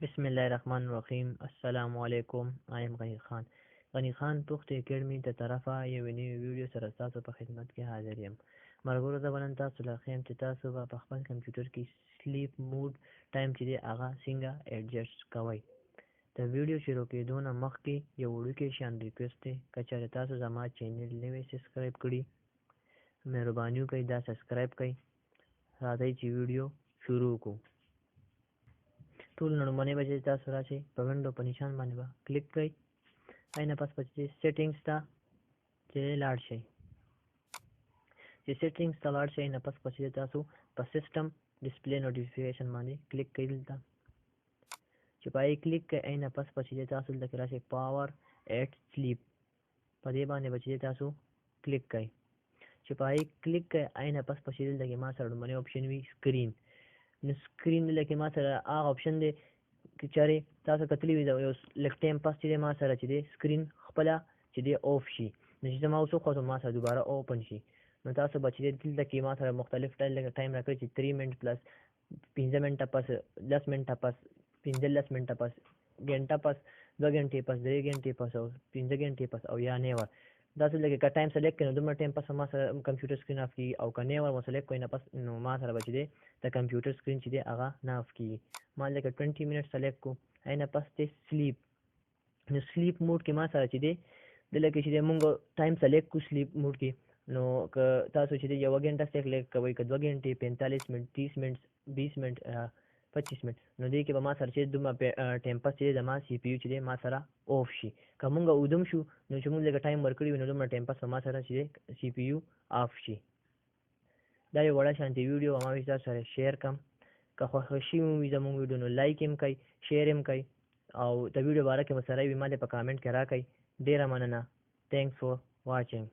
بسم الله الرحمن الرحیم. السلام علیکم. آی ایم غنی خان، غنی خان پښتو اکیډمي د طرفه یوې نوې ویډیو سره ستاسو په خدمت کې حاضر یم. ملګرو، زه به نن تاسو له ښیم چې تاسو به په خپل کمپیوټر کې سلیپ موډ ټایم چې دی هغه څنګه ایډجسټ کوئ. د ویډیو شروع کېدو نه مخکې یو وړوکی شان ریکویسټ دی، که چېرې تاسو زما چینل نوی سبسکرایب کړي، مهرباني وکړئ دا سبسکرایب کړئ. راځئ چې ویډیو شروع کړو. ټول لومړنی به چې تاسو راشئ په وینډو په نشان باندې به کلیک کړئ، هغې نه پس به چې سیټینګز ته چې لاړ شئ، چې سیټینګز ته لاړ شئ نه پس به چې تاسو په سیسټم ډسپلی نوټیفیکیشن باندې کلیک کړئ. دلته چې په هغې کلیک کړئ، هغې نه پس به چې تاسو دلته کې راشئ پاور ایټ سلیپ، په دې باندې به چې تاسو کلیک کړئ. چې په هغې کلیک کړئ، هغې نه پس به چې دلته کې ما سره لومړنی اپشن وي سکرین. نو سکرین دلته کې ما سره هغه اپشن دی که چېرې تاسو کتلی وي، یو لږ ټایم پس چې دی ما سره چې دی سکرین خپله چې دی اوف شي، نو چې زما اوس وخوځوم ما سره دوباره اوپن شي. نو تاسو به چې دی دلته کې ما سره مختلف ټایم راکړي چې 3 منټ پلس، 5 منټه پس، 10 منټه پس، 15 منټه پس، ګنټه پس، 2 ګنټې پس، 3 ګنټې پس او 5 ګنټې پس او یا نیور. تاسو لکه که ټایم سلیکټ کړئ نو دومره ټایم پس ما سره کمپیوټر سکرین اف کیږي، او که نیور مو سلیکټ کړئ نه پس نو ما سره به چې دی د کمپیوټر سکرین چې دی هغه نه اف کیږي. ما لکه 20 منټ سلیکټ کړو، هغې نه پس دی سلیپ. نو سلیپ موډ کې ما سره چې دی دلته کې چې دی مونږ ټایم سلیکټ کړو سلیپ موډ کې. نو که تاسو چې دی یوه ګنټه سلیکټ کوئ که 2 ګنټې، 45 منټ، 30 منټ، 20 منټ، 25 منټ، نو دې کې به ما سره چې دومره ټایم پس چې دی زما سی پي یو چې دی ما سره اوف شي. که مونږ اودم شو نو چې مونږ لږه ټایم ورکړي وي نو دومره ټایم پس به ما سره چې دی سی پي یو آف شي. دا یو وړه شانتې ویډیو وه، ما ویل چې تاسو سره شیر کړم. که خوښ شوي مو وي زموږ ویډیو نو لایک یې هم کړئ، شیر یې هم کړئ، او د ویډیو باره کې مو څه رای وي ما ته په کامنټ کې راکړئ. ډېره مننه. Thanks for watching.